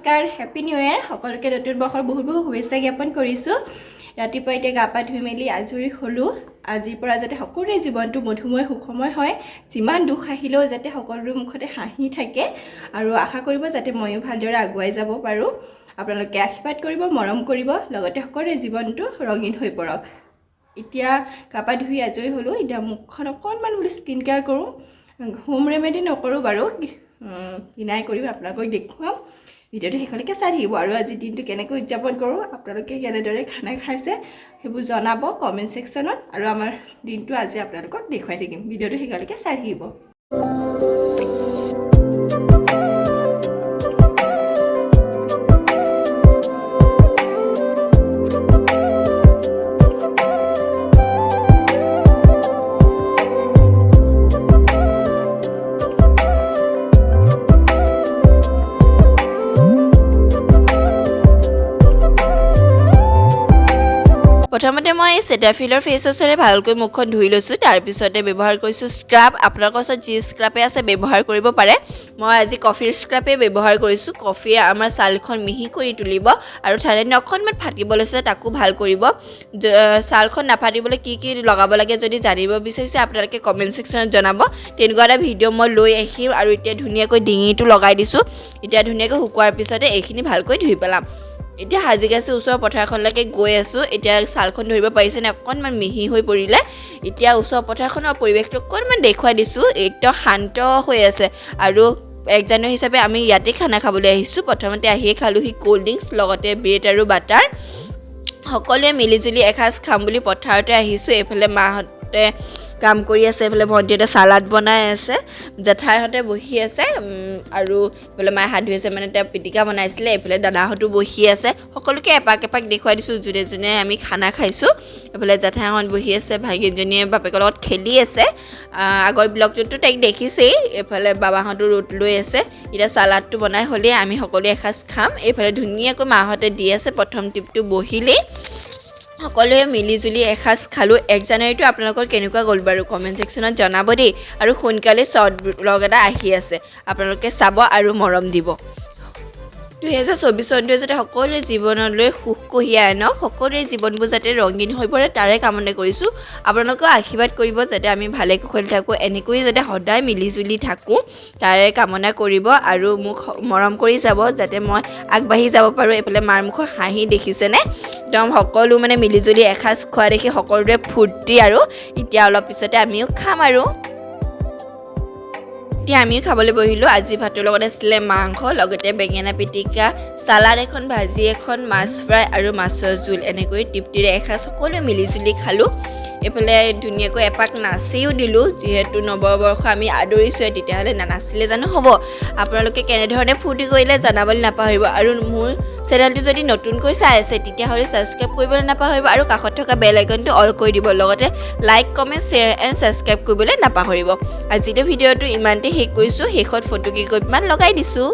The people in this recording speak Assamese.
নমস্কাৰ, হেপী নিউ ইয়েৰ। সকলোকে নতুন বৰ্ষৰ বহুত বহুত শুভেচ্ছা জ্ঞাপন কৰিছোঁ। ৰাতিপুৱা এতিয়া গা পা ধুই মেলি আজৰি হ'লোঁ। আজিৰ পৰা যাতে সকলোৰে জীৱনটো মধুময়, সুখময় হয়, যিমান দুখ আহিলেও যাতে সকলোৰে মুখতে হাঁহি থাকে আৰু আশা কৰিব যাতে ময়ো ভালদৰে আগুৱাই যাব পাৰোঁ। আপোনালোকে আশীৰ্বাদ কৰিব, মৰম কৰিব, লগতে সকলোৰে জীৱনটো ৰঙীন হৈ পৰক। এতিয়া গা পা ধুই আজৰি হ'লোঁ। এতিয়া মুখখন অকণমান বোলো স্কিন কেয়াৰ কৰোঁ। হোম ৰেমেডি নকৰোঁ বাৰু, কিনাই কৰিম, আপোনালোকক দেখুৱাম। ভিডিঅ'টো শেষলৈকে চাই থাকিব আৰু আজি দিনটো কেনেকৈ উদযাপন কৰোঁ, আপোনালোকে কেনেদৰে খানা খাইছে, সেইবোৰ জনাব কমেণ্ট ছেকশ্যনত আৰু আমাৰ দিনটো আজি আপোনালোকক দেখুৱাই থাকিম। ভিডিঅ'টো শেষলৈকে চাই থাকিব। প্ৰথমতে মই চেটাফিলৰ ফেচ ৱাছেৰে ভালকৈ মুখখন ধুই লৈছোঁ। তাৰপিছতে ব্যৱহাৰ কৰিছোঁ স্ক্ৰাব। আপোনালোকৰ ওচৰত যি স্ক্ৰাবে আছে, ব্যৱহাৰ কৰিব পাৰে। মই আজি কফিৰ স্ক্ৰাবেই ব্যৱহাৰ কৰিছোঁ। কফিয়ে আমাৰ ছালখন মিহি কৰি তুলিব আৰু ঠাণ্ডা দিনত অকণমান ফাটিব লৈছে, তাকো ভাল কৰিব। ছালখন নাফাটিবলৈ কি কি লগাব লাগে যদি জানিব বিচাৰিছে, আপোনালোকে কমেণ্ট ছেকশ্যনত জনাব। তেনেকুৱা এটা ভিডিঅ' মই লৈ আহিম। আৰু এতিয়া ধুনীয়াকৈ ডিঙিটো লগাই দিছোঁ। এতিয়া ধুনীয়াকৈ শুকোৱাৰ পিছতে এইখিনি ভালকৈ ধুই পেলাম। এতিয়া সাজি কাচি ওচৰৰ পথাৰখনলৈকে গৈ আছোঁ। এতিয়া ছালখন ধৰিব পাৰিছেনে, অকণমান মিহি হৈ পৰিলে। এতিয়া ওচৰৰ পথাৰখনৰ পৰিৱেশটো অকণমান দেখুৱাই দিছোঁ। একদম শান্ত হৈ আছে আৰু 1 জানুৱাৰী হিচাপে আমি ইয়াতে খানা খাবলৈ আহিছোঁ। প্ৰথমতে আহিয়ে খালোঁহি ক'ল্ড ড্ৰিংকছ, লগতে ব্ৰেড আৰু বাটাৰ। সকলোৱে মিলিজুলি এসাঁজ খাম বুলি পথাৰতে আহিছোঁ। এইফালে মাহঁতে কাম কৰি আছে, এইফালে ভণ্টিহঁতে চালাড বনাই আছে, জেঠাইহঁতে বহি আছে আৰু এইফালে মায়ে হাত ধুই আছে, মানে তেওঁ পিটিকা বনাইছিলে। এইফালে দাদাহঁতো বহি আছে। সকলোকে এপাক এপাক দেখুৱাই দিছোঁ, যোনে যোনে আমি খানা খাইছোঁ। এইফালে জেঠাইহঁত বহি আছে, ভাগিনজনীয়ে বাপেকৰ লগত খেলি আছে। আগৰ ব্লগটোতো তাইক দেখিছেই। এইফালে বাবাহঁতো ৰোট লৈ আছে। এতিয়া চালাডটো বনাই হ'লেই আমি সকলোৱে এসাঁজ খাম। এইফালে ধুনীয়াকৈ মাহঁতে দি আছে। প্ৰথম টিপটো বহিলেই সকলোৱে মিলিজুলি এসাঁজ খালোঁ। 1 জানুৱাৰীটো আপোনালোকৰ কেনেকুৱা গ'ল বাৰু, কমেণ্ট ছেকশ্যনত জনাব দেই। আৰু সোনকালে শ্বৰ্ট ব্লগ এটা আহি আছে, আপোনালোকে চাব আৰু মৰম দিব। 2024 চনটোৱে যাতে সকলোৰে জীৱনলৈ সুখ কঢ়িয়াই আনক, সকলোৰে জীৱনবোৰ যাতে ৰঙীন হৈ পৰে, তাৰে কামনা কৰিছোঁ। আপোনালোকেও আশীৰ্বাদ কৰিব যাতে আমি ভালে কুশলে থাকোঁ, এনেকৈয়ে যাতে সদায় মিলিজুলি থাকোঁ, তাৰে কামনা কৰিব আৰু মোক মৰম কৰি যাব যাতে মই আগবাঢ়ি যাব পাৰোঁ। এইফালে মাৰ মুখৰ হাঁহি দেখিছেনে? একদম সকলো মানে মিলিজুলি এসাঁজ খোৱা দেখি সকলোৰে ফূৰ্তি। আৰু এতিয়া অলপ পিছতে আমিও খাম। আৰু এতিয়া আমিও খাবলৈ বহিলোঁ। আজি ভাতৰ লগত আছিলে মাংস, লগতে বেঙেনা পিটিকা, চালাড এখন, ভাজি এখন, মাছ ফ্ৰাই আৰু মাছৰ জোল। এনেকৈ তৃপ্তিৰে এসাঁজ সকলোৱে মিলিজুলি খালোঁ। এইফালে ধুনীয়াকৈ এপাক নাচিও দিলোঁ। যিহেতু নৱবৰ্ষ আমি আদৰিছোঁৱে, তেতিয়াহ'লে নানাচিলে জানো হ'ব? আপোনালোকে কেনেধৰণে ফূৰ্তি কৰিলে জনাবলৈ নাপাহৰিব। আৰু মোৰ চেনেলটো যদি নতুনকৈ চাই আছে, তেতিয়াহ'লে ছাবস্ক্ৰাইব কৰিবলৈ নাপাহৰিব আৰু কাষত থকা বেল আইকনটো অল কৰি দিব। লগতে like, comment, share and subscribe কৰিবলৈ নাপাহৰিব। আজিলৈ ভিডিঅ'টো ইমানতে শেষ কৰিছোঁ। শেষত ফটো কেইকপিমান লগাই দিছোঁ।